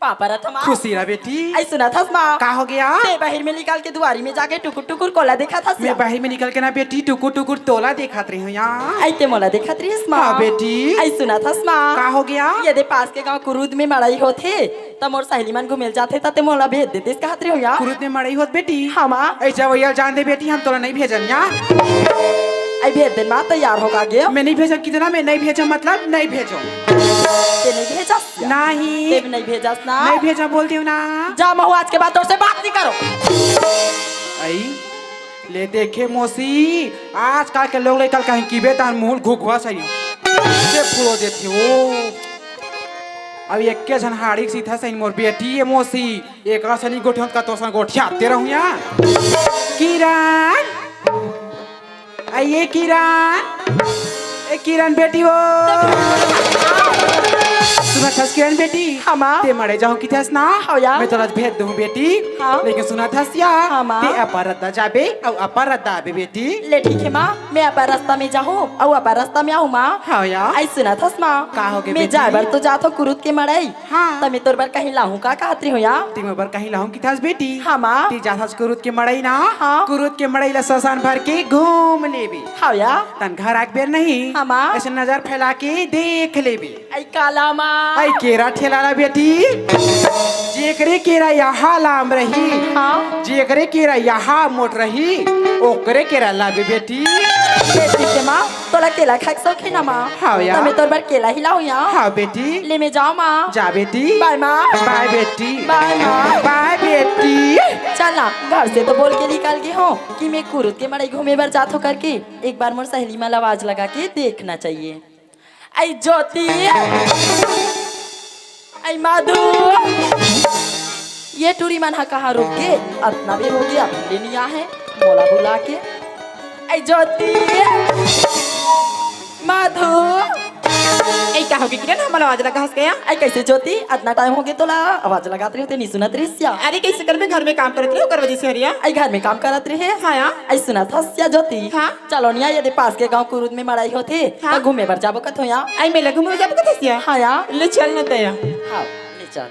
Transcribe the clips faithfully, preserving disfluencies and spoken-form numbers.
का परत हस माँ? खुशी रह बेटी। अई सुनत हस माँ? का हो गया? ते बाहिर में निकल के दुआरी में जाके टुकुर टुकुर कोला देखत हस मैं या? बाहिर में निकल के ना बेटी, टुकुर टुकुर तोला देखत रहे हँव या। अई ते मोला देखत रहिस माँ? हाँ बेटी। अई सुनत हस माँ? का हो गया? ये दे पास के गाँव कुरुद में मड़ई होथे, त मोर सहेली मन घूमे ल जाथे, त ते मोला भेज देतेस कहत रहे हँव या। कुरुद में मड़ई होत बेटी? हाँ माँ। अई जवइया ल जान दे बेटी, हम तोला नइ भेजन या। अई भेज देन माँ, तैयार होके आगे। मैं नइ भेजँव कितना, मैं नइ भेजँव मतलब नइ भेजँव। ते नइ भेजस? नहीं। ते नइ भेजस ना? नइ भेजँव बोलत हँव ना। जा महूँ आज के बाद तोर से बात नइ करँव। अई, ले देखे मौसी, आजकल के लोग लइका ल कहीं किबे तहन मुँह ल घुघवा सही। से फुलो देथे ओ। अब एक्के झन हाड़ी के सीधा सही मोर बेटी ए मौसी, एकरा सनी गोठियन का तोर सन गोठियाते रहूँ या। किरण, अई ए किरण, ए किरण बेटी ओ। सुनत हस किरण बेटी? हाँ माँ। ते मड़ई जाहूँ किथस ना? हाँ या। मैं तोला भेज दूँ बेटी। हाँ। लेकिन सुनत हस या? हाँ माँ। ते अपन रद्दा जाबे अउ अपन रद्दा आबे बेटी। ले ठीक हे माँ, मैं अपन रस्ता में जाहूँ अउ अपन रस्ता में आहूँ माँ। हाँ या। अई सुनत हस माँ? का होगे मैं बेटी? जाए बर तो जात हँव कुरुद के मड़ई। हाँ। त मैं तोर बर कहीं लाहूँ का कहत रहे हँव या? ते मोर बर कहीं लाहूँ किथस बेटी? हाँ माँ। ते जात हस कुरुद के मड़ई ना? हाँ। कुरुद के मड़ई ला ससन भर के घूम लेबे। हाँ या। तहन घर आके बेर नहीं। हाँ माँ। अइसे नजर फैला के देख लेबे। अई काला माँ? अई केरा ठेला ला बेटी। जेकरे केरा यहाँ लाम रही, हाँ। जेकरे केरा यहाँ मोट रही, ओकरे केरा लाबे बेटी। ए ठीक हे माँ, तोला केला खाए के शौक हे ना माँ? हाँ या। त मैं तोर बर केला ही लाहूँ या। हाँ बेटी। ले मैं जाँव माँ। जा बेटी। बाय माँ। बाय बेटी। बाय माँ। बाय बेटी। चल ना, घर से तो बोल के निकल गे हँव कि मैं कुरुद के मड़ई घूमे बर जात हँव करके। एक बार मोर सहेली मन ला आवाज लगा के देखना चाहिए। अई ज्योति, अई माधु, ये टूरी मन ह कहाँ रुक गे? अतना बेर होगे, अभी ले नइ आए हे मोला बुला के। अई ज्योति, माधु। ए, का होगे किरण, हमला आवाज लगा हस का? अई कइसे ज्योति, अतना टाइम होगे तोला आवाज लगात रहे हँव ते नइ सुनत रहिस या? अरे कइसे करबे, घर में काम करत रहे, ओकर वजह से हरे या। अई घर में काम करत रहे? हाँ या। अई सुनत हस या ज्योति? हाँ। चलो निया, ये दे पास के गाँव कुरुद में मड़ई होथे, हाँ। त घूमे बर जाबो कथों या। अई मेला घूमे बर जाबो कथस या? हाँ या। ले चल न तैं या। हाँ, ले चल।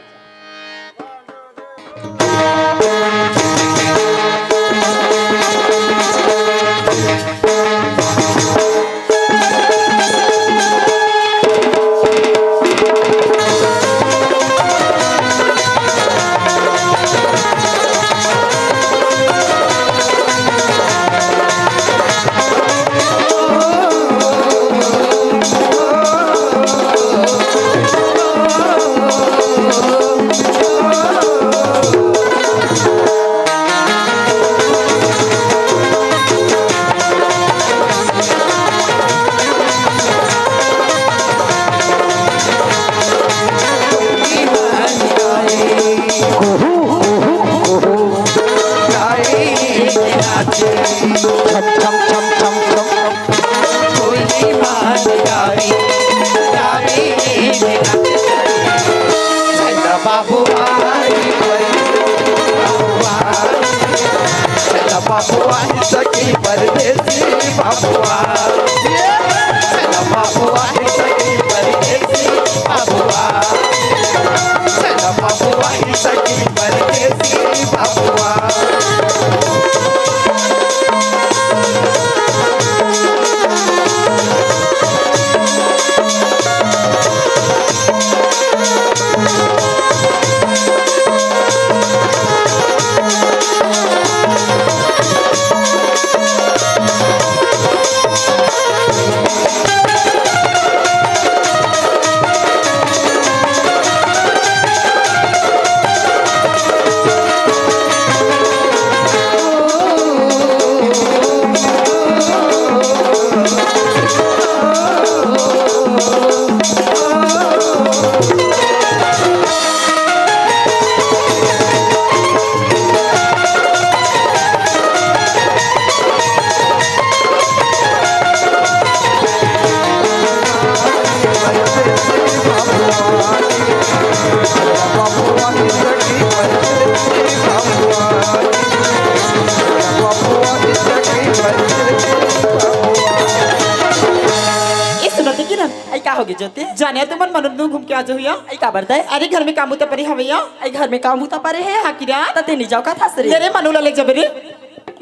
होगे जोते। जाने तुमन मनु नू घूम के आ जाहू या। अई काबर दे? अरे घर में काम बुता परे हवे या। अई घर में काम बुता परे हे। हाँ किरण। त ते नी जाव का थस रे? ले रे मनु ला ले जबे रे।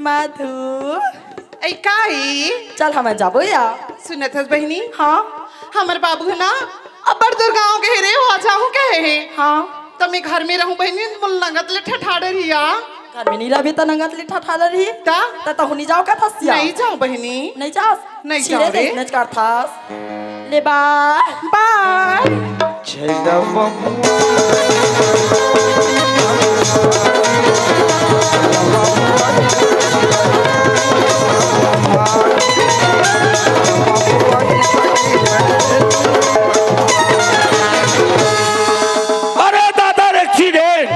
मधु। अई काई? चल हमन जाबो या। सुनत हस बहिनी? हाँ। हमर बाबू हे ना, अब्बड़ दूर गाँव गे हे रे, वहाँ जाहूँ कहे हे। हाँ। त मैं घर में रहूँ बहिनी, मोला नंगत ले ठठार रही या। घर में नी रहबे त नंगत ले ठठार रही। त? त तहू नी जाव का थस या? नहीं जाव बहिनी। नहीं जास? नहीं छिरे जाव रे। देख नच कर थस। ले बाय। बाय। अरे दादा रे, एक्सीडेंट!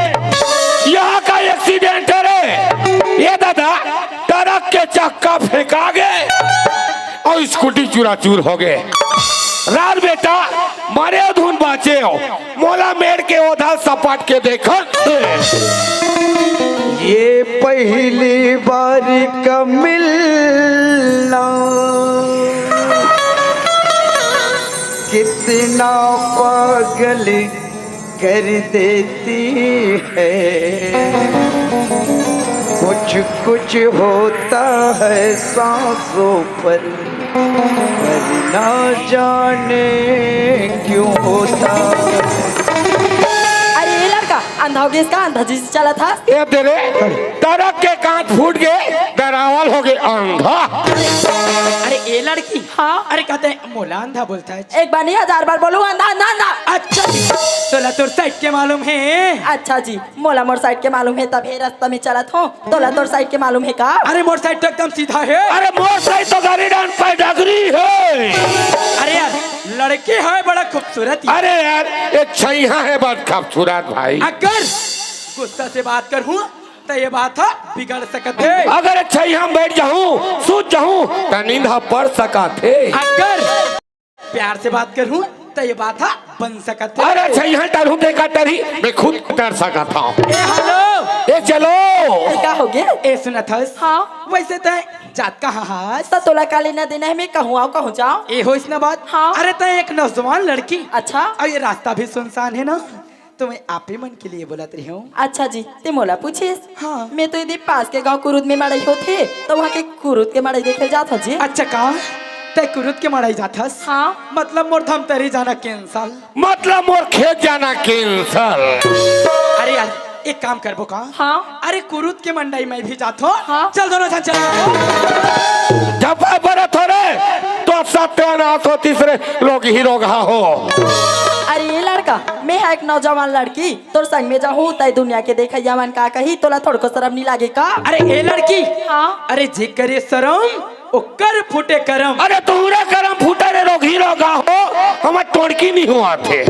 यहाँ का एक्सीडेंट है रे। ये दादा, ट्रक के चक्का फेंका गे अउ स्कूटी चूराचूर होगे। रार बेटा, मरे धुन बाचे हो, मोला मेड़ के ओधा सपाट के देखन दे। ये पहली बार का मिलना, कितना पागल कर देती है। कुछ कुछ होता है सांसों पर, पर ना जाने क्यों होता है। अरे ये लड़का अंधा हो गे का? अंधा जइसे चलत हस। ए तेरे, ट्रक के कांच फूट गे, डरावल होगे अंधा। अरे ए लड़की। हाँ। अरे कहते मोला अंधा बोलत हस। एक बार नहीं, हजार बार बोलूं, अंधा, अंधा, अंधा। अच्छा जी, तोला तोर साइड के मालूम हे? अच्छा जी, मोला मोर साइड के मालूम हे, तभे रस्ता में चलत हों। तोला तोर साइड के मालूम हे का? अरे मोर साइड तो एकदम सीधा हे। अरे मोर साइड तो गाड़ी डांस पे डगरी हे। अरे यार, लड़की हे बड़ा खूबसूरत। अरे यार, एक छइहा हे बड़ा खूबसूरत भाई। अगर गुस्सा से बात करहूँ त ये बात ह बिगड़ सकत हे। अगर एक छइहा में बैठ जाहूँ, सूत जाहूँ, त नींद ह पड़ सकत हे। अगर प्यार से बात करहूँ त ये बात ह बन सकत हे। अरे छइहा टरहूँ त का टरही, मैं खुद टर सकत हँव। ए हेलो। ए चलो। ए का होगे? ए सुनत हस? हाँ। वइसे तैं जात कहाँ हस? त तोला का लेना देना हे, मैं कहूँ आँव कहूँ जाँव? ए होइस ना बात। हाँ। अरे तैं एक नौजवान लड़की। अच्छा। अउ ये रास्ता भी सुनसान हे ना, त मैं आपे मन के लिए बोलत रहेंव। अच्छा जी, तैं मोला पूछिस? हाँ। मैं तो एदे पास के गाँव कुरुद में मड़ई होथे, त उहाँ के कुरुद के मड़ई देखे जात हँव जी। अच्छा का? तैं कुरुद के मड़ई जात हस? हाँ। मतलब मोर धमतरी जाना cancel? मतलब मोर खेत जाना cancel? अरे यार, एक काम करबो का? हाँ। अरे कुरुद के मंडई में भी जात हों। हाँ। चल दोनों झन चल। जब बरत हो रे, तो सत्यानाश होतिस रे, रोगही रोगहा हो। अरे ये लड़का, मैं ह एक नौजवान लड़की, तोर संग में जाहूँ, तैं दुनिया के देखइया मन का कही, तोला थोड़को सरम नी लागे का? अरे ए लड़की। हाँ। अरे जेकर ए सरम, ओकर फूटे करम। अरे तोहरे करम फूटे रे रोगही रोगहा हो, हमर टोड़की नी होवत हे।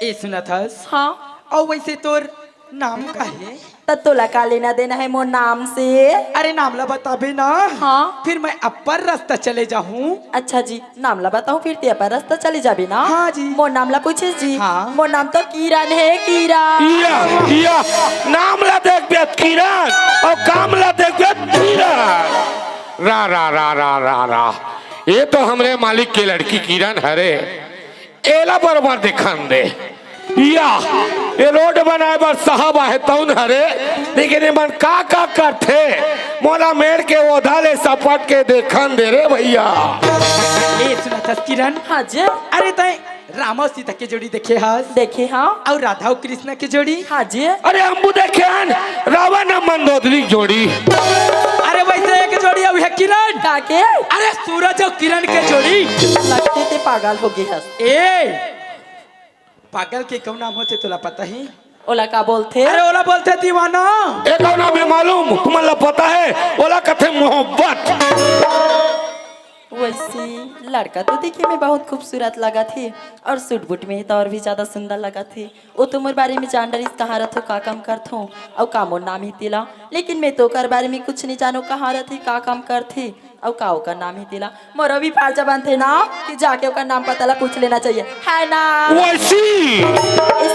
ए सुनत हस? हाँ। अउ वइसे तोर नाम का हे? त तोला का लेना देना हे मोर नाम से? अरे नाम ला बताबे ना। हाँ। फिर मैं अपन रस्ता चले जाहूँ। अच्छा जी, नाम ला बताहूँ, फिर तैं अपन रस्ता चले जाबे ना। हाँ जी। मोर नाम ला पूछिस जी। हाँ। मोर नाम तो किरण हे, किरण। या, या, नाम ला देखबे किरण, अउ काम ला देखबे किरण। रा, रा, रा, रा, रा, रा। ये तो हमरे मालिक के लड़की किरण हरे। एला बरोबर देखन दे। या, ये रोड बनाए बर साहब आहे तउन हरे, लेकिन एमन का का करथे, मोला मेड़ के ओधा ले सपट के देखन दे रे भइया। ए सुनत हस किरण? हाँ जी। अरे तैं राम अउ सीता के जोड़ी देखे हस? देखे हँव। अउ राधा अउ कृष्ण के जोड़ी? हाँ जी। अरे अम्बू देखे हन, रावण अउ मंदोदरी के जोड़ी। अरे वइसे एक जोड़ी अउ हे किरण। का के? अरे सूरज अउ किरण के जोड़ी। लगथे तैं पागल होगे हस। ए, पागल के कउ नाम होथे तोला पता हे? ओला का बोलथे? अरे ओला बोलथे दीवाना। ए कउ नाम हे मालूम? तुमन ला पता हे? ओला कथे मोहब्बत। वइसे लड़का तो देखे में बहुत खूबसूरत लगत हे अउ सूट बूट में हे त अउ भी ज्यादा सुंदर लगत हे। ओ तो मोर बारे में जान डरिस, कहाँ रथों, का काम करथों अउ का मोर नाम हे तेला, लेकिन मैं तो ओकर बारे में कुछ नहीं जानों, कहाँ रथे, का काम करथे अउ का ओकर नाम हे तेला। मोरो भी फर्ज बनथे ना कि जाके ओकर नाम पता ला पूछ लेना चाहिए, है ना? वइसे। इस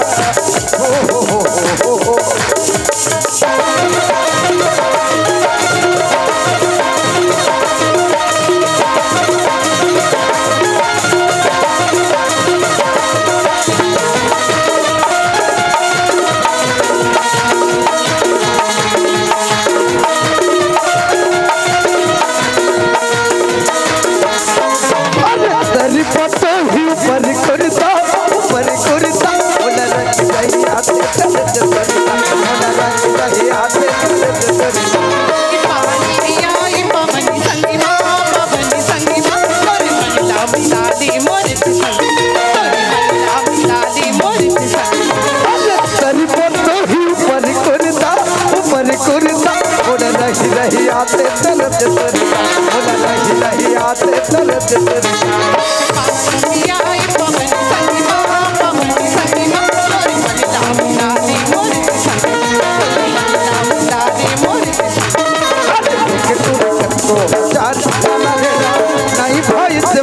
हो, हो, हो। अरे दरी पतोही ऊपर कुर्ता, ऊपर कुर्ता, ओला रंग दहिया ते चलत सरिता, ओला रंग दहिया ते चलत सरिता। अरे दरी पतोही ऊपर कुर्ता, ऊपर कुर्ता, ओला रंग दहिया ते चलत सरिता, ओला रंग दहिया ते चलत सरिता।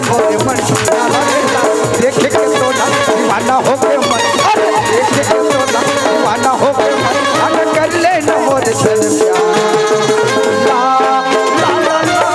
मोरे मन प्यारा रे लाल, देखे के तोला दीवाना होके मन, अरे देखे के तोला दीवाना होके मन, अरे कर ले न मोरे सन प्यार। ला, ला, ला, ला।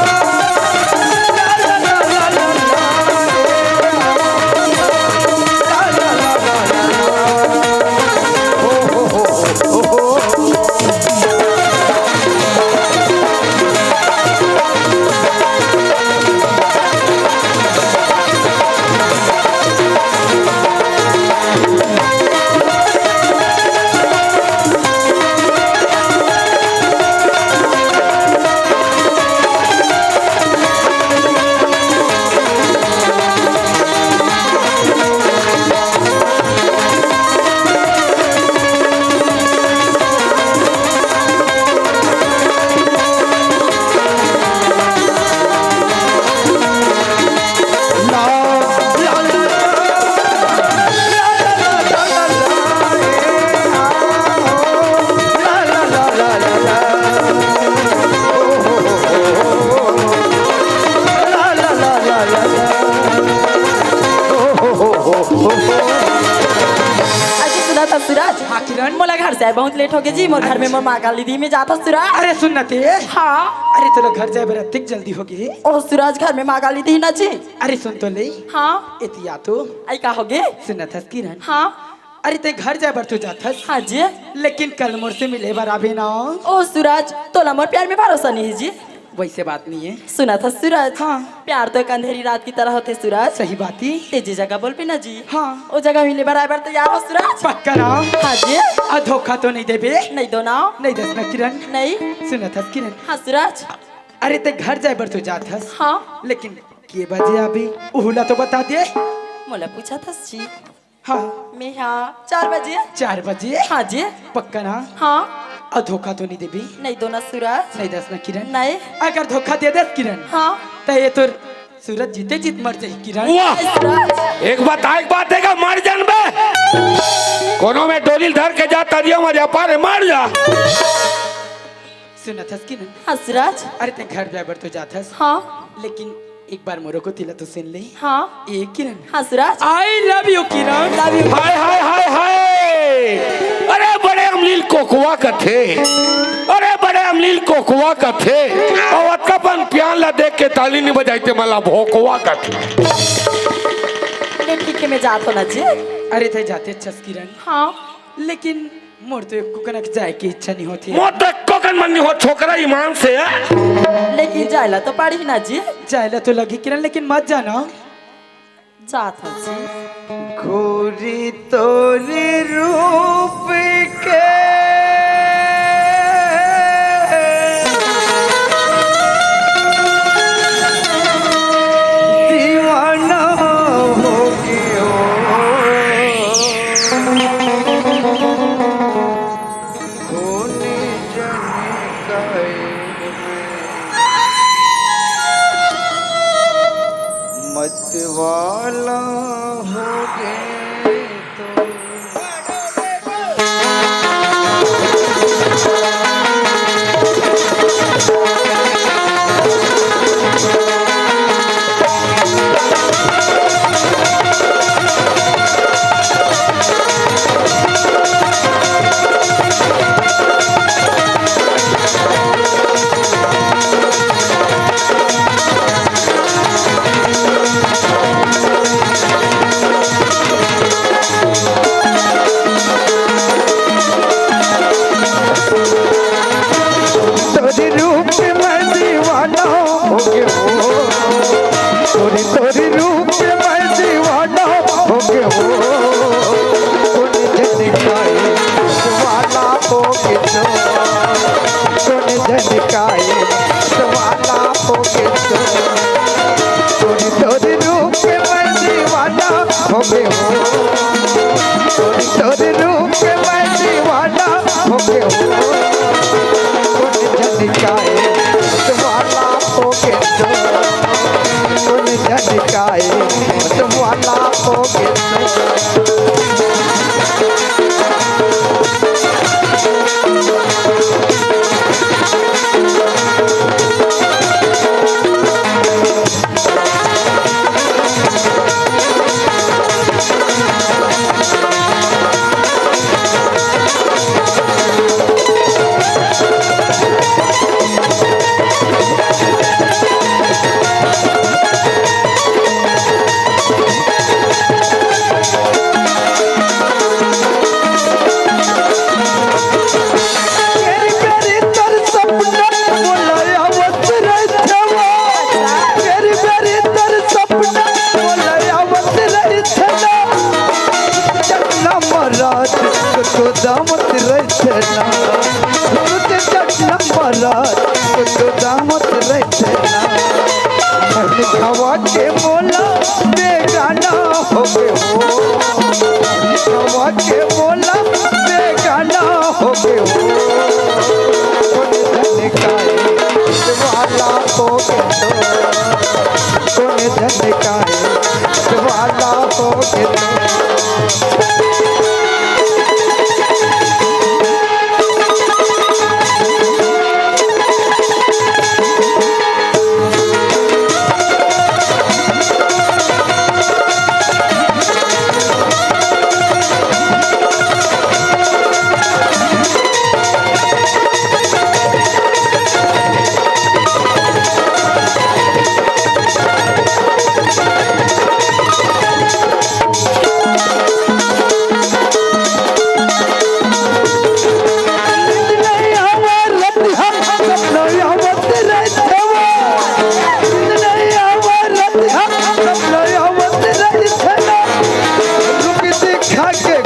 अच्छा सुनत हस सूरज। हाँ किरण। मोला घर जाए बहुत लेट होगे जी, मोर घर में मोर माँ गाली दिही, मैं जात हस सूरज। अरे सुन ना ते। हाँ। अरे तोला घर जाए बर अतिक जल्दी होगे। ओ सूरज, घर में माँ गाली दिही ना जी। अरे सुन तो ले। हाँ। एती आ तो। अई का होगे? सुनत हस किरण। हाँ। अरे ते घर जाए बर तो जात हस। हाँ जी। लेकिन कल मोर से मिले बर आबे ना। ओ सूरज, तोला मोर प्यार में भरोसा नहीं है जी। वैसे बात नहीं है। सुनत हस सूरज। हाँ। प्यार तो एक अंधेरी रात की तरह होथे सूरज। सही बात ही। ते जे जगह बोलबे ना जी। हाँ। ओ जगह मिले बर आए बर तैयार हस सूरज। पक्का ना? हाँ जी। आ धोखा तो नहीं देबे? नहीं दो ना। नहीं दस ना किरण। नहीं। सुनत हस किरण। हाँ सूरज। अरे ते घर जाए बर तो जात हस। हाँ। लेकिन के बजे आबे? उहू ला तो बता दे। मोला पूछत हस जी। हाँ। मैं हाँ चार बजे। चार बजे? हाँ जी। पक्का ना? हाँ। आ धोखा तो नहीं देबे? नहीं दो ना सूरज। नहीं दस ना किरण। नहीं। अगर धोखा दे दस किरण, हाँ। तो ये तोर सूरज जीते जीत मर जाही किरण। वाह! सूरज। एक बात, एक बात देगा, मर जान बे। कोनो में डोली धर के जा, तरिया में जा, पार मर जा। सुनत हस किरण? हाँ सूरज। अरे ते घर जाए बर तो जात हस। हाँ। लेकिन एक बार मोरो कोती ला तो सुन ले। हाँ। ए किरण। हाँ सूरज। I love you Kiran. Love you। हाय, हाय, हाय, हाय। अरे बड़े अमलील कोकवा कथे। अरे बड़े अमलील कोकवा कथे। अउ अतका पन प्यार ला देख के ताली नहीं बजाइते, मला भोकवा कथे। ले ठीक है, मैं जात हो ना जी। अरे ते जाते हस किरण। हाँ। लेकिन मोर तो एको कनक जाए के इच्छा नहीं होती। मोर तो एको कन मन नहीं हो, छोकरा ईमान से है। लेकिन जाए ला तो पड़ही ना जी। जाए ला तो लगही किरण, लेकिन मत जाना। जात हस जी। गोरी तोरे रूप के दीवाना हो गयो। कोने जने काहे में मतवाला हो गए तो। तोरे रूप में दीवाना हो गयो, तोरे, तोरे रूप में दीवाना हो गयो। कोने जने काहे मतवाला हो गयो, कोने जने काहे मतवाला हो गयो। तोरे, तोरे रूप में दीवाना हो गयो, तोरे, तोरे रूप में दीवाना हो गयो। कोने जने काहे मतवाला हो गयो, कोने जने काहे मतवाला हो गयो। दरिद्र सपना मोला आवत रहिथे ना, चटना महाराज तो दामत रहिथे ना, चटना महाराज तो दामत रहिथे ना। मन घवा के मोला बेगाना होगे हो, मन घवा के मोला बेगाना होगे हो। कोन धन काय वाला होगे तो, कोन धन काय वाला होगे तो।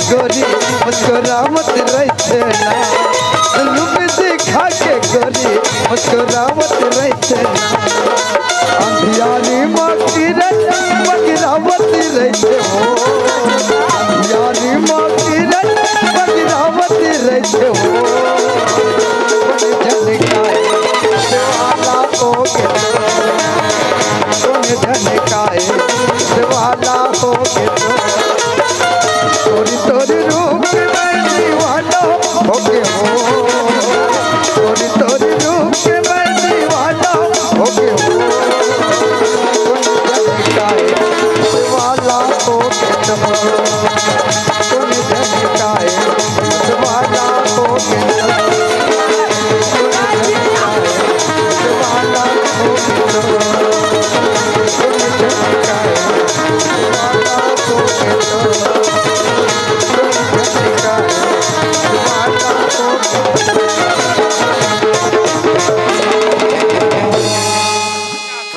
गोरी मुस्कुरावत रहिथे ना, रूप दिखा के गोरी मुस्कुरावत रहिथे ना। अंधियारी मा किरण बगरावत रहिथे हो, अंधियारी मा किरण बगरावत रहिथे हो। कोन झन काय वाला होगे तो, कोन झन काय वाला होगे तो। तोरी तोरी रूप में दीवाना होगे हो, तोरी तोरी रूप में दीवाना होगे हो। कोन झन काय वाला होगे तो, कोन झन काय वाला होगे तो।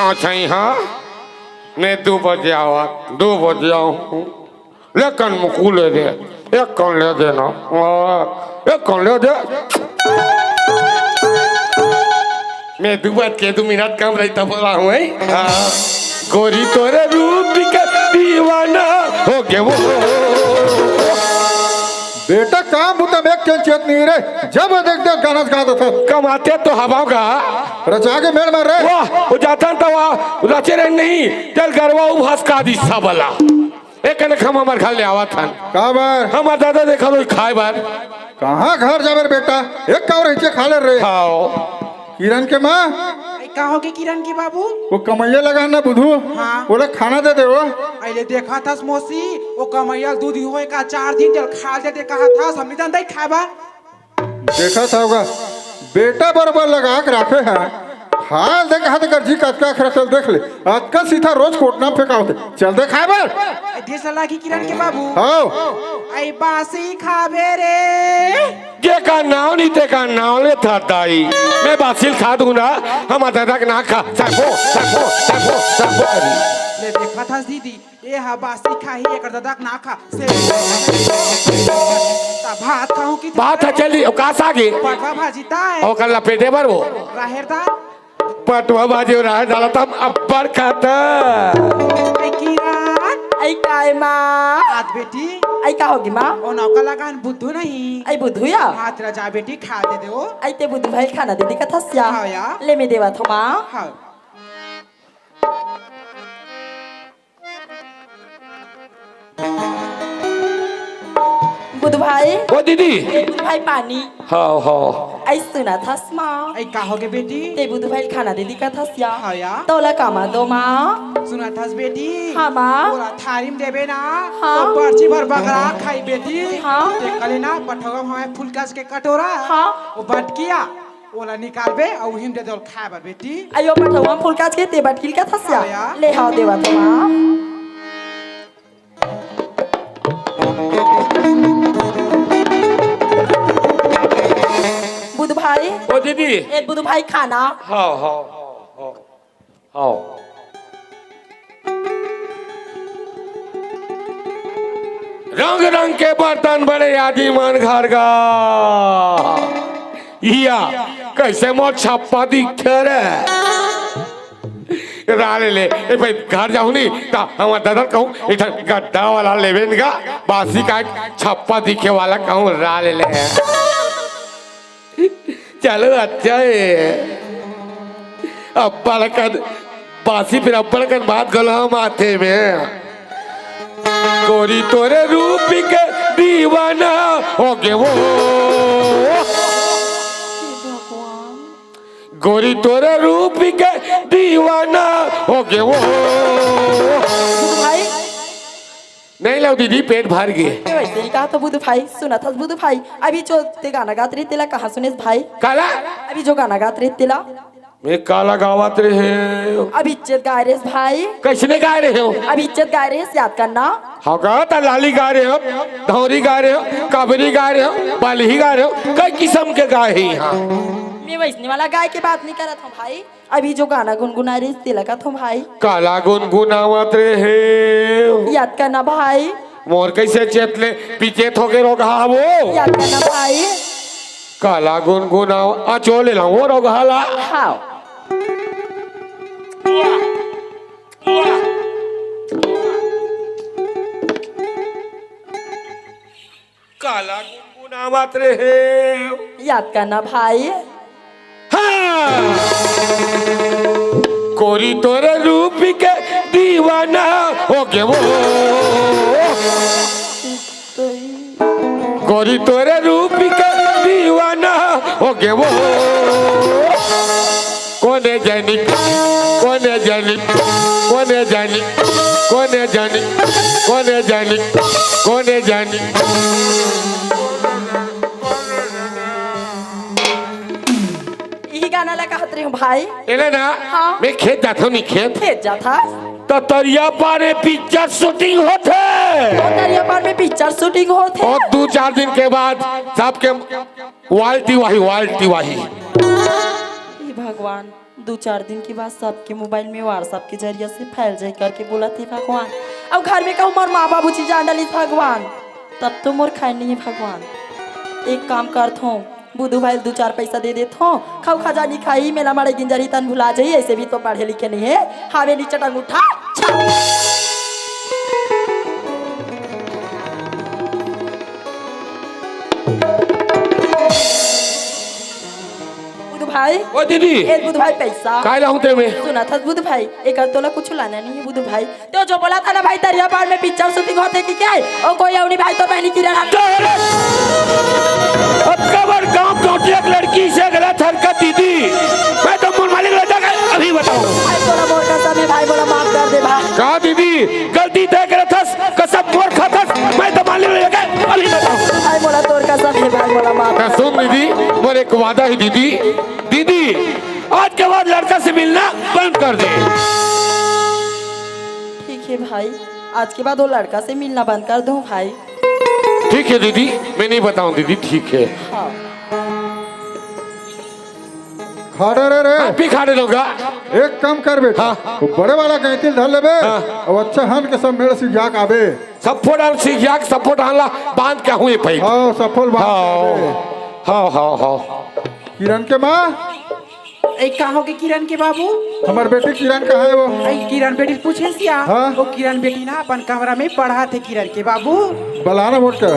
अच्छा, हाँ, मैं दू बजे आवा, दू बजे आऊँ। ले कन मुकु ले दे, एक कन ले दे ना, आ, एक कन ले दे। मैं दू बात के दू मिनट कम रही तब बोला हूँ, हैं? हाँ। गोरी तोरे रूप के दीवाना होगे वो। बेटा काम बुता में एक चेत नहीं रे, जब देख देख गाना गा देथे। कमाते तो हवाओं का। रचा के मेड़ मार रे। वाह, वो जाता था वाह, रचे रे नहीं, चल गरवा उभास का दी सबला। एक कने खम हमर घर ले आवत हन। का बर? हमर दादा देखा लो खाए बर। कहाँ घर जाबे रे बेटा? एक कावर हिचे खा ले रे। खाओ। किरण के माँ। ए, का होगे किरण के बाबू? वो कमैया लगा ना बुधू। हाँ। ओला खाना दे दे वो। अइले देखा थस मौसी, वो कमैया दू दिन होए का चार दिन तेल खा दे दे कहा थस, हमनी दन दई खाए बर। देखत हव गा, बेटा बरोबर लगा के राखे हे। हाल देख, हाथ कर जी कतका खरा चल देख ले, अतका सीधा रोज कोटना में फेंका होथे। चल दे खाए बर। ए, दे सलाह की किरण के बाबू। हव। आई बासी खाबे रे। जे का नाव नहीं ते का नाव ले था दाई। मैं बासिल खा दूं ना, हम दादा के ना खा। सरपो, सरपो, सरपो, सरपो करी। ले देखा था दीदी, ए हा बासी खाही, एकर ददक ना खा। से त भात खाहूं कि भात ह चली, अउ का साग हे? पटवा भाजी ताय। ओकर लपेटे बर वो। राहेर दाल। पटवा भाजी अउ राहेर दाल त हम अब्बड़ खाता। ए किरण। आई काय माँ? आत बेटी। आई का होगे माँ? ओ नौका लगान बुद्धू नहीं। आई बुद्धू या? हाथ रजा बेटी खा दे दे वो। आई ते बुद्धू भाई खाना दे दे कथस या? हाँ या। ले मैं देवत हूँ माँ। हाँ। बुध भाई। ओ दीदी। बुध भाई पानी। हाँ, हाँ। आई सुनत हस माँ। आई का होगे बेटी? ते बुध भाई खाना दे दिखत हस या। हाँ या। तोला कामा दो माँ। सुनत हस बेटी? हाँ माँ। तोला थारी में देबे ना। हाँ। तो बरछी भर बगरा खाई बेटी। हाँ। ते कले ना पठवा हमें फुलकस के कटोरा। हाँ। वो बटकिया। ओला निकालबे अउ उही म दे दे खाए बर बेटी। अयो पठवा फुलकाच के ते बटकिल का थसिया। हाँ या। ले हाव देवा तो माँ। बुध भाई। ओ दीदी। ए बुध भाई खाना। हाँ, हाँ, हाँ, हाँ। हाँ। रंग रंग के बर्तन बड़े आदि मन घर गा। इया, कइसे मोर छप्पा दिखथे रे? रा ले ले। ए भाई, घर जाहूं नी, त हमर ददा ल कहूं, एक ठन गद्दा वाला लेबे न गा, बासी का छप्पा दिखे वाला कहूं, रा ले ले। चलो, अच्छा हे। अब्बड़ कन बासी, फिर अब्बड़ कन बात घलो माथे में। गोरी तोरे रूप के दीवाना हो गे वो। गोरी तोरे रूप के दीवाना हो गे वो। भाई। नहीं लाव दीदी, पेट भर गे। ए, वइसे नइ कहा तो बुधू भाई, सुनत हस बुधू भाई, अभी जो तें गाना गात रहे तेला कहाँ सुनेस भाई? काला? अभी जो गाना गात रहे तेला। मैं काला गावत रहे। अभी इज्जत गाय रहे भाई। कइसने गाय रहे हो? अभी इज्जत गाय रहे, याद करना। हाँ गा, त लाली गाय रहे हो, धौरी गाय रहे हो, काबरी गाय रहे हो, बलही गाय रहे हो, कई किसम के गाय हे इहाँ। मैं वइसने वाला गाय के बात नइ करत हूँ भाई। अभी जो गाना गुनगुनाय रहे तेला कथों भाई। काला गुनगुनावत रहे। याद करना भाई। मोर कइसे चेत ले पिचेत होगे रोगहा वो। याद करना भाई। काला गुनगुनाव, आ चो ले लाऊं वो रोगहा ला। हाँ। काला गुनगुनावत रहे। याद करना भाई। हाँ। गोरी तोरे रूप के दीवाना हो गे वो। गोरी तोरे रूप के दीवाना हो गे वो। कोने जानी, कोने जानी, कोने जानी, कोने जानी, कोने जानी, कोने जानी। इही गाना ला कहत रहे हूँ भाई। एला ना, हाँ। मैं खेत जात हूँ, नहीं खेत। खेत जात हस? तो तरिया पार में पिक्चर शूटिंग होथे। ओ तरिया पार में पिक्चर शूटिंग होथे। और दू चार दिन के बाद सबके वाल्टी वाही, वाल्टी वाही। हे भगवान, दू चार दिन के बाद सबके मोबाइल में WhatsApp के जरिया से फैल जाए करके बोलत हे भगवान। अउ घर में कहूँ मोर माँ बाबूजी जान डालिस भगवान, तब तो मोर खैर नइ हे भगवान। एक काम करथों, बुधू भाई ल दू चार पैसा दे देथों, खाऊ खजानी खाही, मेला माड़े गिंजरही तहन भुला जाही, अइसे भी तो पढ़े लिखे नइ हे, हावे नी चटंग उठा। बुधू भाई। ओ दीदी। ए बुधू भाई पैसा। काय लाहूं ते में? सुनत हस बुधू भाई, एकर तोला कुछु लाना नइ हे बुधू भाई। तें जो बोलत हस ना भाई, तरिया पार में पिक्चर शूटिंग होथे कि का? ओ कोई अवनी भाई तो बहनी किरण। अतका बड़ गांव टोटिया के लड़की से गलत हरकत दीदी। मैं तो मोर मालिक ल जाके अभी बताऊं। भाई तोला मोर कसम हे भाई, मोला माफ कर दे भाई। का दीदी, गलती तैं करत हस, कसम मोर खाथस, मैं तो मालिक ल जाके अभी बताऊं। भाई मोला तोर कसम हे भाई, मोला माफ त कर। सुन दीदी, मोर एक वादा हे दीदी, दीदी, आज के बाद लड़का से मिलना बंद कर दे। ठीक हे भाई, आज के बाद वो लड़का से मिलना बंद कर दूं भाई। ठीक हे दीदी, मैं नहीं बताऊं दीदी, ठीक हे। हाँ। खड़े रह रे। आप भी खड़े रहोगा। एक काम कर बेटा, हाँ। वो बड़े वाला गैंती ल धर लेबे, हाँ। अउ अच्छा हन के सब मेड़ सीख जाके आबे। सफोल सीख जाके, सफोल ला बांध के हुए भाई। हाँ, सफोल बांध के आबे। हाँ, हाँ, हाँ। किरण के माँ। ए, का होगे किरण के बाबू? हमर बेटी किरण कहाँ हे वो? ए, किरण बेटी ल पूछे सिया। हाँ? वो किरण बेटी ना अपन कमरा में पढ़त हे किरण के बाबू। बलाना बोल के।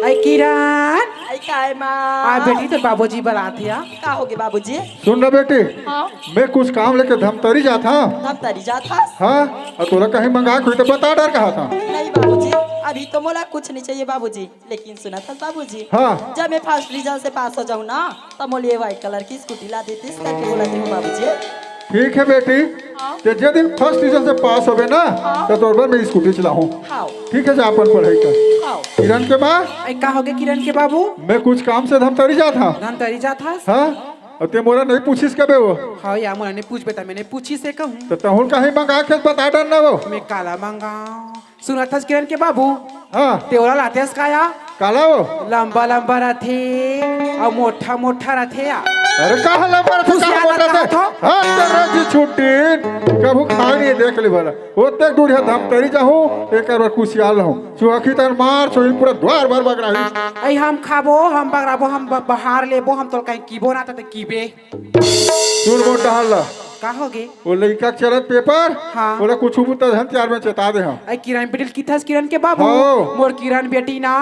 ए, किरण। ए, काय माँ? आ बेटी, तोर बाबूजी बलात हे आ। का होगे बाबूजी? सुन ना बेटी, हाँ? मैं कुछ काम लेके धमतरी जात हंव। धमतरी जात हस? हाँ, अउ तोला कहीं मंगा के होही त बता डर कहा था। नहीं बाबूजी, अभी तो मोला कुछ नहीं चाहिए बाबूजी। लेकिन सुनत हस बाबूजी, हाँ। जब मैं फर्स्ट डिवीजन से पास हो जाहूं ना, तब मोला ये व्हाइट कलर की स्कूटी ला देतिस करके बोलत रहेंव बाबूजी। ठीक हे बेटी, हाँ। तें जे दिन फर्स्ट डिवीजन से पास होबे ना, हाँ। त तोर बर मैं स्कूटी चलाहूं। हाँ। ठीक हे, जा अपन पढ़ाई कर। हाँ। किरण के माँ। ए, का होगे किरण के बाबू? मैं कुछ काम से धमतरी जात हंव। धमतरी जात हस? हाँ। अउ तें मोला नहीं पूछिस कबे वो? हाँ या, मोला नहीं पूछबे त मैं नहीं पूछिस हे कहूं। त तहूं ल कहीं मंगा के बता डर ना वो। मैं काला मंगांव? सुनत हस किरण के बाबू? हाँ। तें ओला लातेस का या? काला वो? लंबा लंबा रथे अउ मोठा मोठा रथे या। अरे, का हल्ला मारत हस, का कुसियार बोलत हस? कहा था? हाँ, तेरा जी छुट्टी, कभू खाए नहीं देख ले भला। ओतेक दूर हे धमतरी जाहूँ, एकर बर कुसियार लहूँ। चुहकी तन मार, चोहिल पूरा द्वार भर बगराही। अई हम खाबो, हम बगराबो, हम ब-, बहार लेबो, हम तोर कहीं कीबो ना, त ते कीबे। सुन मोर डहर ला। का होगे? वो लइका के चलत पेपर, हाँ। ओला कुछ बुता झन तियार में चेता दे हम। अई किरण बेटी ल किथस किरण के बाबू, हाँ। मोर किरण बेटी ना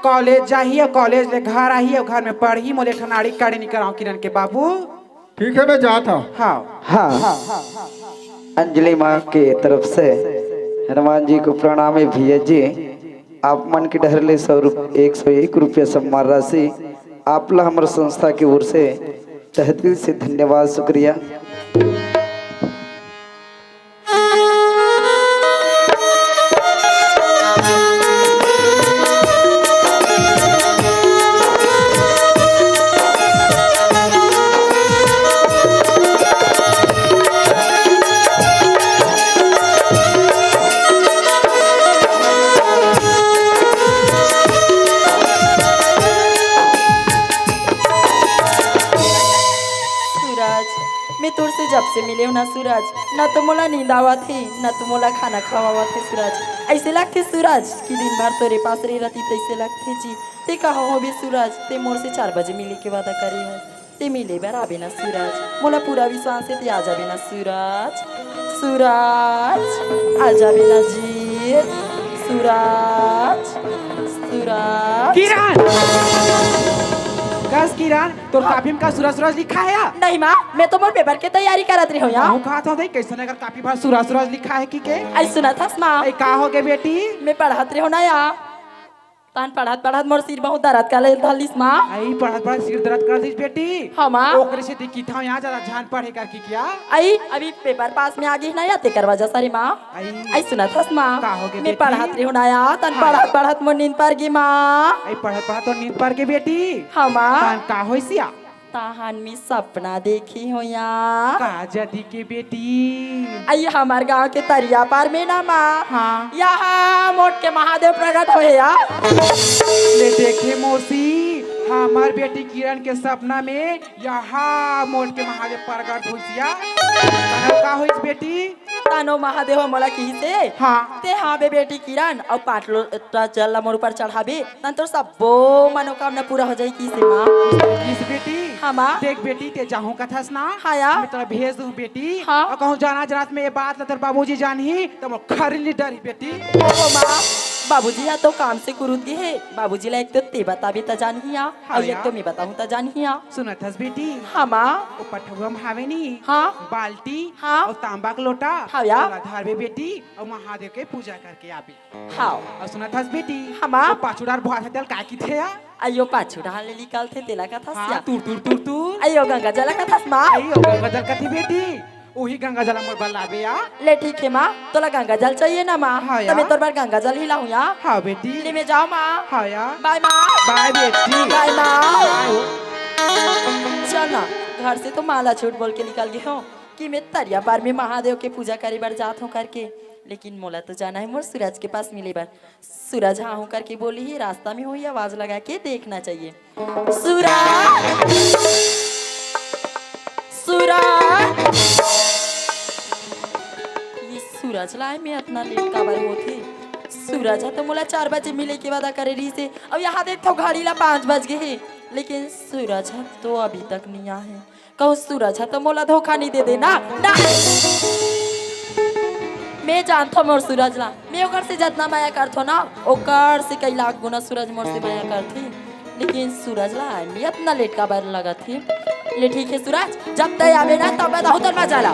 कॉलेज जाही अउ कॉलेज ले घर आही अउ घर में पढ़ही, मोले ठन आड़ी काड़ी निकराव किरण के बाबू। ठीक है, मैं जात हूँ। हाँ। हाँ। अंजलि माँ के तरफ से हनुमान जी को प्रणाम है भैया जी। आप मन के डहर ले सौ रुप-, एक सौ एक रुपया सम्मान राशि आप ला हमर संस्था के ओर से तहे दिल से धन्यवाद, शुक्रिया। सूरज, मैं तोर से जब से मिले हूँ ना सूरज, ना तो मोला नींद आवत हे, ना तो मोला खाना खवावत हे सूरज। ऐसे लगथे सूरज कि दिन भर तोरे पास रही रहती तैसे लगथे जी। ते कहाँ होबे सूरज? ते मोर से चार बजे मिले के वादा करे हस, ते मिले बर आबे ना सूरज। मोला पूरा विश्वास हे ते आ जाबे ना सूरज। सूरज, आ जाबे ना जी। सूरज, सूरज। किरण! कस किरण, तोर हाँ। कॉपी में का सूरज सूरज लिखा है या? नहीं माँ, मैं तो मोर पेपर के तैयारी करत रही हूँ यार। कहूँ कहा था, कैसे अगर कॉपी पर सूरज सूरज लिखा है कि के? अई सुनत हस माँ। अई का होगे बेटी? मैं पढ़त रही हूँ ना यार। तान पढ़त पढ़त मोर सिर बहुत दर्द कर ले धलिस माँ। अई पढ़त पढ़त सिर दर्द कर दिस बेटी। हाँ माँ। ओकरे से दिखी था यहाँ ज्यादा ध्यान पढ़े करके क्या? अई अभी पेपर पास में आ गई ना या तेकर वजह से रे माँ। अई। अई सुनत हस माँ। का होगे मैं बेटी? पढ़त रही हूँ ना यार, तान हाँ। पढ़त पढ़त मोर नींद पर गई माँ। अई पढ़त पढ़त तोर नींद पर गई बेटी। हाँ माँ। तान का होइस या? ताहन में सपना देखी हो या। का जदी के बेटी? अई हमर गांव के तरिया पार में ना माँ। हाँ। यहाँ मोट के महादेव प्रकट होए या। ले देखे मौसी, हमर बेटी किरण के सपना में यहाँ मोट के महादेव प्रकट होइस या। तहन का होइस बेटी? तानो महादेव मोला किहिसे, हाँ। ते हाँ बे बेटी किरण, अउ पाँच लोटा जल ला मोर ऊपर चढ़ाबे, तन तोर सब्बो मनोकामना पूरा हो जाई किहिसे माँ। किस बेटी? हाँ माँ। देख बेटी, ते जाहूँ कथस ना, हाँ या। मैं तोला भेज दूँ बेटी। हाँ। अउ कहूँ जाना जरात में ये बात ला तोर बाबूजी जानही, त मोर खरी ली डरही बेटी। ओ माँ, बाबूजी हा तो काम से कुरुद गे हे, बाबूजी ला एक तो ते बताबे त जानही या, हाँ अउ एक या। तो मैं बताहूँ त जानही या। सुनत हस बेटी? हाँ माँ। ओ पठउवा म हावे नी? हाँ। बाल्टी हाँ। अउ तांबा के लोटा, हाँ या। ओला धरबे बेटी, अउ महादेव के पूजा करके आबे। हाँ। अउ सुनत हस बेटी? हाँ माँ। ओ पाछू डार बोहात हे तेला काय किथे या? अइयो पाछू डार ले निकलथे तेला कथस हाँ, या? तुर तुर तुर तुर। अइयो गंगा जल कथस माँ। अइयो गंगा जल कथे बेटी। उही गंगा जल मोर बर लाबे या। ले ठीक हे माँ, तोला गंगा जल चाहिए ना माँ? हाँ त मैं या। तोर बर गंगा जल ही लाहूँ या। हाँ बेटी। ले मैं जाओ माँ। हाँ या। बाय माँ। बाय बेटी। बाय माँ। बाय हो। चल ना, घर से तो माँ ला झूठ बोल के निकल गे हों कि मैं तरिया पार में महादेव के पूजा करे बर जात हों करके, लेकिन मोला तो जाना हे मोर सूरज के पास मिले बर। सूरज हाँ हूँ करके बोली ही, रास्ता में होही आवाज लगा के देखना चाहिए। सूरज, सूरज, ये सूरज ला एमे अतना लेट काबर होथे? सूरज ह तो मोला चार बजे मिले के वादा करे रहिस हे, अउ यहाँ देखथव घड़ी ला पाँच बज गे हे, लेकिन सूरज ह तो अभी तक नइ आए हे। कहूँ सूरज ह तो मोला धोखा नइ दे दे ना, ना। मैं जानथव मोर सूरज ला, मैं ओकर से जतना मया करथव ना, ओकर से कई लाख गुना सूरज मोर से मया करथे। लेकिन सूरज ला आए में अतना लेट काबर लगत हे? ले ठीक हे सूरज, जब तैं आबे ना तब बताहूँ तोर मजा ला।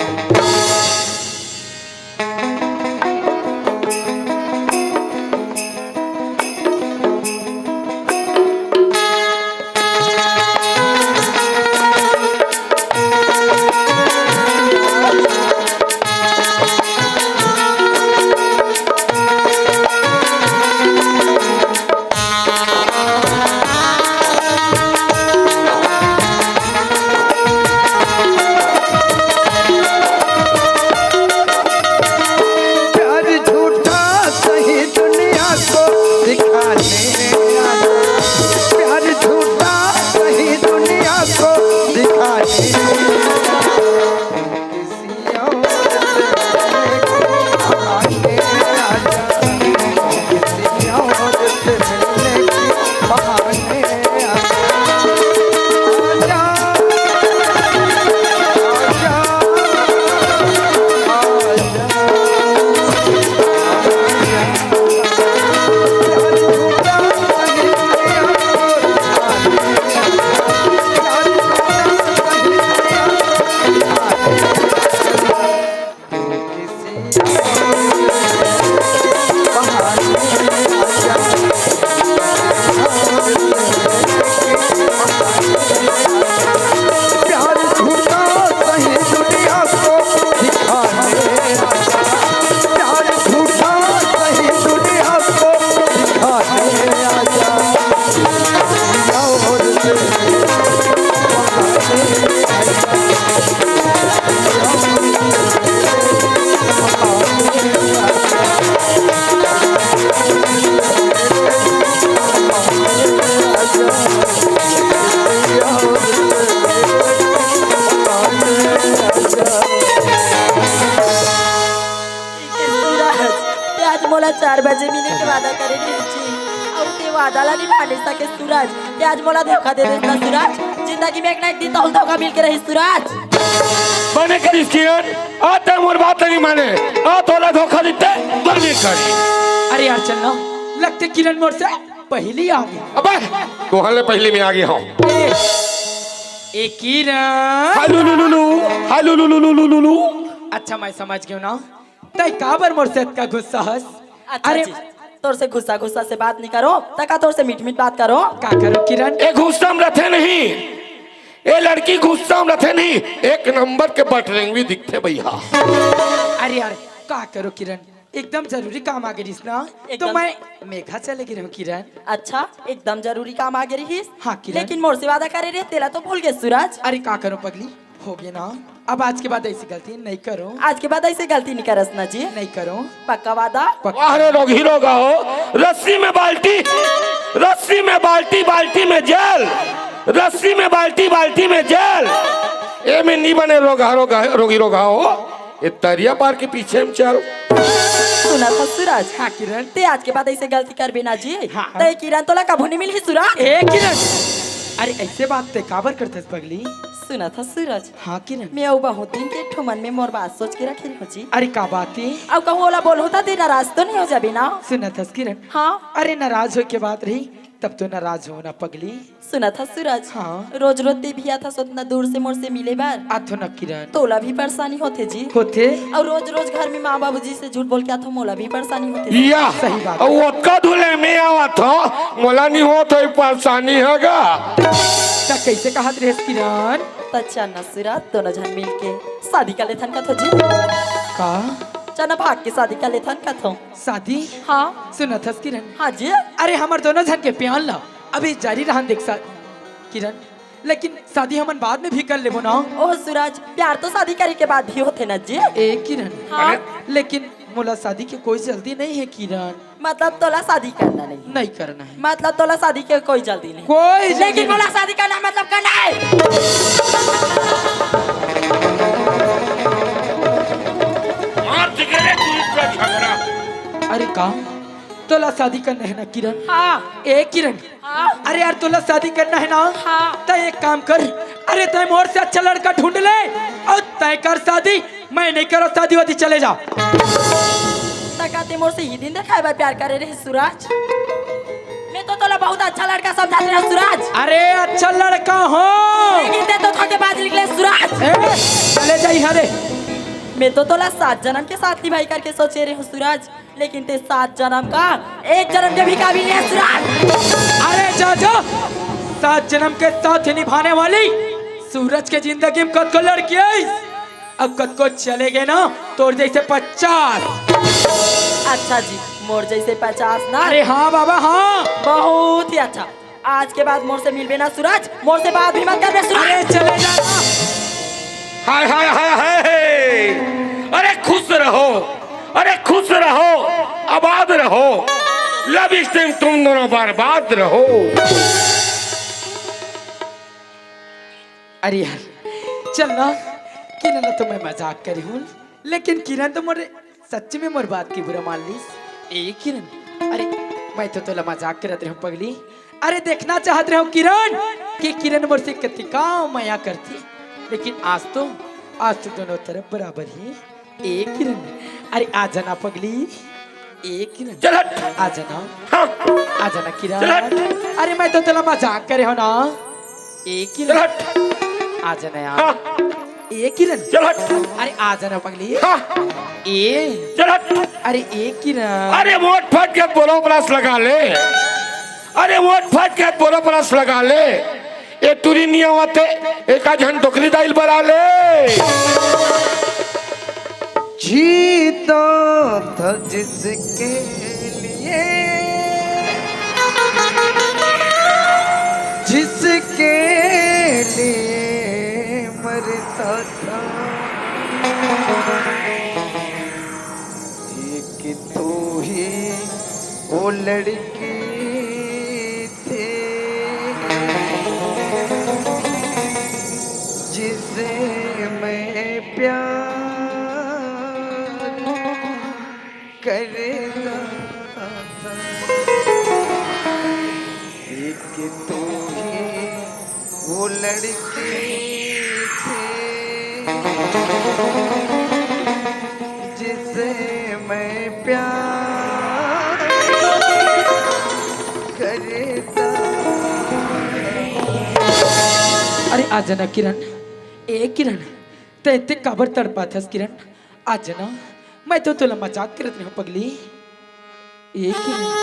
आज मोला चार बजे मिले के वादा करे रहिस जी, अउ ते वादा ला निभा नइ सके सूरज। ते आज मोला धोखा दे देस ना सूरज, जिंदगी में एक ना एक दिन तो धोखा मिल के रही सूरज। बने करिस किरण, आ ते मोर बात नहीं माने, आ तोला धोखा देते बने करी। अरे यार चल ना, लगथे किरण मोर से पहिली आगे। अबे, तोहर ले पहिली में आगे हंव। ए, ए किरण। हालू लू लू लू, हालू लू लू लू लू लू। अच्छा, मैं समझ गेंव ना। तैं काबर मोर से अतका गुस्सा हस? अच्छा अरे जी, तोर से गुस्सा गुस्सा से बात नइ करों, त का तोर से मीठ मीठ बात करों? का करों किरण? ए गुस्सा में रथे नहीं, ए लड़की गुस्सा में रथे नहीं, एक नंबर के बटरेंगवी दिखथे भैया। अरे यार, का करों किरण, एकदम जरूरी काम आ गे रहिस ना, तो एकदम। मैं मेघा चले गे रहेंव किरण। अच्छा, एकदम जरूरी काम आ गे रहिस? हाँ किरण। लेकिन मोर से वादा करे रहे, तेला तो भूल गे सूरज। अरे का करों पगली, हो गे ना, अब आज के बाद ऐसी गलती नइ करों। आज के बाद ऐसी गलती नइ करस ना जी? नइ करों। पक्का वादा? पक्का। वाह रे रोगही रोगहा हो, रस्सी में बाल्टी, रस्सी में बाल्टी, बाल्टी में जल, रस्सी में बाल्टी, बाल्टी में जल। ए में नइ बने रोगहा रोगहा, रोगही रोगहा हो, ए तरिया पार के पीछे में चल। सुनत हस सूरज? हाँ किरण। ते आज के बाद ऐसे गलती करबे ना जी। हाँ। ते किरण तोला कभू नइ मिलही सूरज। ए किरण, अरे ऐसे बात ते काबर करथस पगली? सुनत हस सूरज? हाँ किरण। मैं अउ बहुत दिन के ठो मन में मोर बात सोच के रखे रहेंव जी। अरे का बात हे? अउ कहूँ ओला बोलहूँ त ते नाराज तो नइ हो जाबे ना? सुनत हस किरण? हाँ। अरे नाराज होय के बात रही, तब तो नाराज हों ना पगली। सुनत हस सूरज? हाँ। रोज रोज ते भी आथस ओतना दूर से मोर से मिले बर। आथों ना किरण। तोला भी परेशानी होथे जी। होथे। अउ रोज रोज घर में माँ बाबूजी से झूठ बोल के आथों, मोला भी परेशानी होथे। या। सही बात। अउ ओतका दूर ले मैं आवत हंव, मोला नइ होत हे परेशानी हे गा। त कैसे कहत रहेस किरण? त चल ना सूरज, दोनों झन मिल के शादी कर लेथन कथों जी। का? चल ना भाग के शादी कर लेथन कथों। शादी? हाँ। सुनत हस किरण? हाँ जी। अरे हमर दोनों झन के प्यार ला अभी जारी रहन दे सा-, किरण, लेकिन शादी हमन बाद में भी कर लेबो ना। ओह सूरज, प्यार तो शादी करे के बाद भी होथे ना जी। ए किरण, हाँ। लेकिन मोला शादी के कोई जल्दी नइ हे किरण। मतलब तोला शादी करना नइ हे? नइ करना हे। मतलब तोला शादी के कोई जल्दी नइ हे? कोई जल्दी लेकिन नइ। मोला शादी करना हे, मतलब करना हे। मार दिखे रे तू इतना झगड़ा। अरे का? तोला शादी करना हे ना किरण? हाँ। ए किरण, हाँ। अरे यार तोला शादी करना हे ना? हाँ। त एक काम कर, अरे तैं मोर से अच्छा लड़का ढूंढ ले अउ तैं कर शादी, मैं नइ करों शादी वादी, चले जा। त का ते मोर से इही दिन देखाय बर प्यार करे रहे सूरज? मैं तो तोला बहुत अच्छा लड़का समझत रहेंव सूरज। अरे अच्छा लड़का हों। लेकिन ते तो धोखेबाज निकले सूरज। ए, चले जा इहाँ ले। मैं तो तोला सात जनम के साथ निभाही करके सोचे रहेंव सूरज, लेकिन ते सात जनम का एक जनम के भी काबिल नइ हे सूरज। अरे जा जा, सात जनम के साथ निभाने वाली सूरज के जिंदगी में कतको लड़की हे, अब कतको चले गे ना, तोर जैसे पचास। अच्छा जी, मोर जैसे पचास ना? अरे हाँ बाबा, हाँ। बहुत ही अच्छा। आज के बाद मोर से मिलबे ना सूरज, मोर से बात भी मत करबे सूरज। अरे चले जा। हाय, हाय, हाय, हाय। अरे खुश रहो, अरे खुश रहो, आबाद रहो। लव स्टिंग तुम दोनों बर्बाद रहो। अरे यार, चल ना, किरण तो मैं मजाक करे हूँ, लेकिन किरण तो मोर सच्ची में मोर बात के बुरा मान लिस। ए किरण, अरे मैं तो तोला मजाक करत रहेंव पगली। अरे देखना चाहत रहेंव किरण कि किरण मोर से कतिका मया करथे, लेकिन आज तो, आज तो दोनों तरफ बराबर हे। ए किरण, अरे आ जाना पगली। ए किरण, चल हट। आ जाना। हाँ। आ जाना किरण। चल हट। अरे मैं तो तोला मजाक करे हूँ ना। ए किरण। चल हट। आ जाना यार। हाँ। ए किरण। चल हट। अरे आ जाना पगली। हाँ। ए। चल हट। अरे ए किरण। अरे वोट फट के बोलो ब्रश लगा ले। अरे वोट फट के बोलो ब्रश लगा ले। ए टूरी नहीं आवत हे, एका झन डोकरी दाई ल बला ले। जीता था जिसके लिए, जिसके लिए मरता था। एक तू ही वो लड़की थी जिसे मैं प्यार एक तो ही वो लड़की थी जिसे मैं प्यार करता। अरे आ जाना किरण, ए किरण, तैं एते काबर तड़पाथस किरण? आ जाना, मैं तो तोला मजाक करत रहेंव पगली। ए किरण।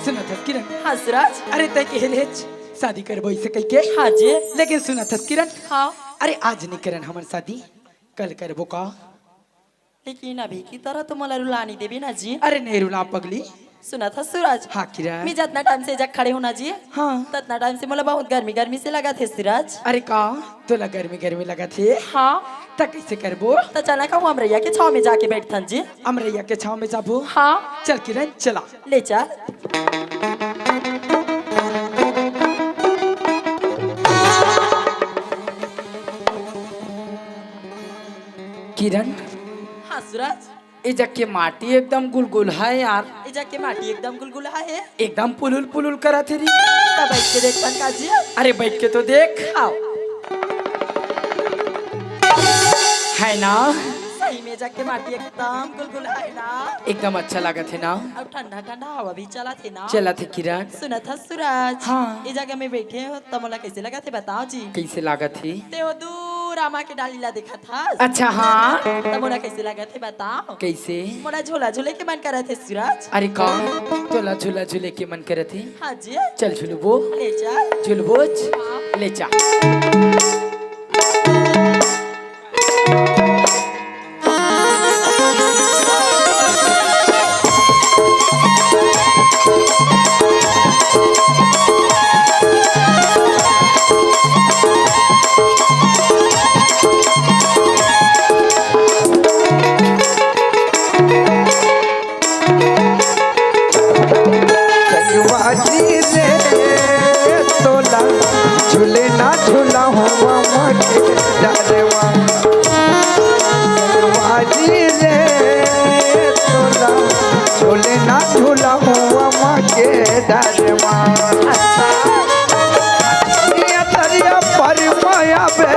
सुनत हस किरण? हाँ सुराज। अरे तैं कहे रहेच शादी करबो इसे कहिके। हाँ जी। लेकिन सुनत हस किरण? हाँ। अरे आज नहीं करन हमन शादी, कल करबो का? लेकिन अभी की तरह तो मोला रुला नहीं देबे ना जी। अरे नहीं रुला पगली। सुनत हस सुराज? हाँ किरण। मैं जतना टाइम से एजग खड़े हूँ ना जी, हाँ। ततना टाइम से मोला बहुत गर्मी गर्मी से लगत हे सुराज। अरे का तोला गर्मी गर्मी लगत हे? हाँ। त कइसे करबो? त चला कहूँ अमरैया के छाँव में जाके बैठथन जी। अमरैया के छाँव में जाबो? हाँ। चल किरण चला। ले चल। किरण, हाँ सूरज। ए जग के माटी एकदम गुलगुल हे यार। ए जग के माटी एकदम गुलगुल हे। एकदम पुलुल पुलुल करत हे री। त बइठ के देखथन का जी। अरे बइठ के तो देख। आओ। हे ना? सही में ए जग के माटी एकदम गुलगुल हे ना? एकदम अच्छा लागत हे ना? अउ ठंडा ठंडा हवा भी चलत हे ना? चलत हे किरण। सुनत हस सूरज? हाँ। ए जग में बइठे हों त मोला कइसे लगत हे बताओ जी? कइसे लागत हे? ते ओ दूर आमा के डाली ला देखत हस? अच्छा, हाँ। त मोला कइसे लागत हे बताओ? कइसे? मोला झूला झूले के मन करत हे सूरज। अरे का? तोला झूला झूले के मन करत हे? हाँ जी। चल झुलबो। ले चल। झुलबो। हाँ। ले चल। संगवारी रे तोला झूले ना झूला हुआ मके डरवा। संगवारी रे तोला झूले ना झूला हुआ मके डरवा। अच्छा। ये तरिया पर माया बे,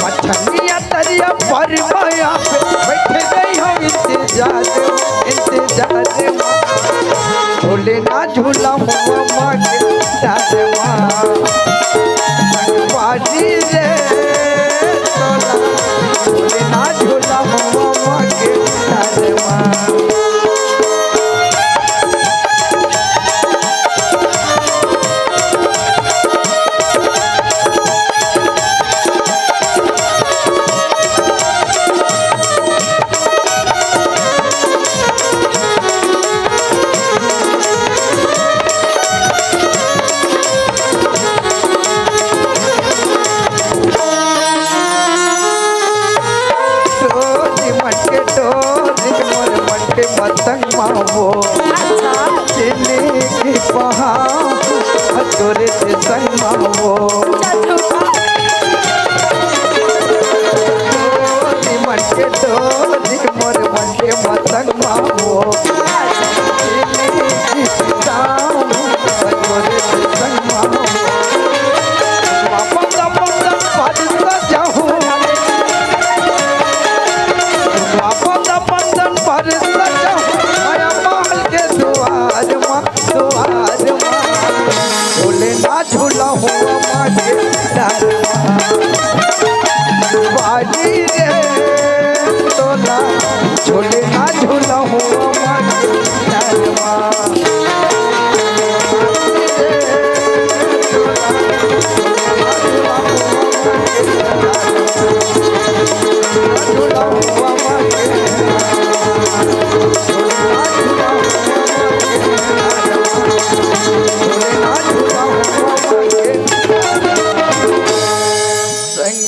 मछलिया तरिया पर माया बे, बैठे रही हम इंतजार, इंतजार में। झूले ना झूला हुआ मांगे डरवा। बाजी रे तोला, झूले ना झूला हुआ मांगे डरवा। डोरी मन के डोरी, मोर मन के पतंग मावो। अच्छा। चिन्नी की पहाड़, तोरे से संग मावो। डोरी मन के डोरी, मोर मन के पतंग मावो। चिन्नी की पहाड़, तोरे से संग मावो। बाबा, बाबा, बाबा, बाबा, बाबा, बंधन पर सजा माया महल के दुआर मा, दुआर मा। झूले ना झूला हुआ मांगे डरवा। बाजी रे तोला, झूले ना झूला हुआ मांगे डरवा।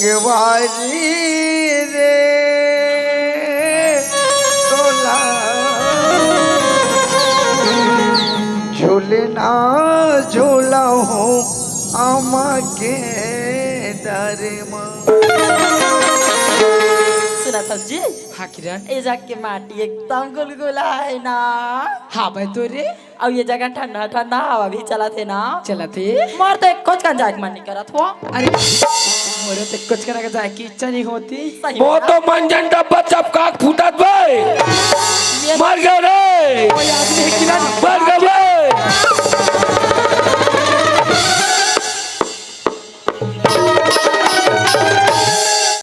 संगवारी रे तोला झूलना झूलाहूँ आमा के डर मा। सुनत हस जी? हाँ किरण। ए जग के माटी एकदम गुलगुला हे ना? हाँ बे तो रे। अउ ए जग ठंडा ठंडा हवा भी चलत हे ना? चलत हे। मोर तो एक्कोच कन जाए के मन नइ करत हो। अरे, मोरो तो एक्कोच कन जाए के इच्छा नइ होत हे। सही मोर बात। तो मंजन डब्बा चपका के फूटत बे। ये मर गे रे। कोई आदमी हे किरण? मर गे बे।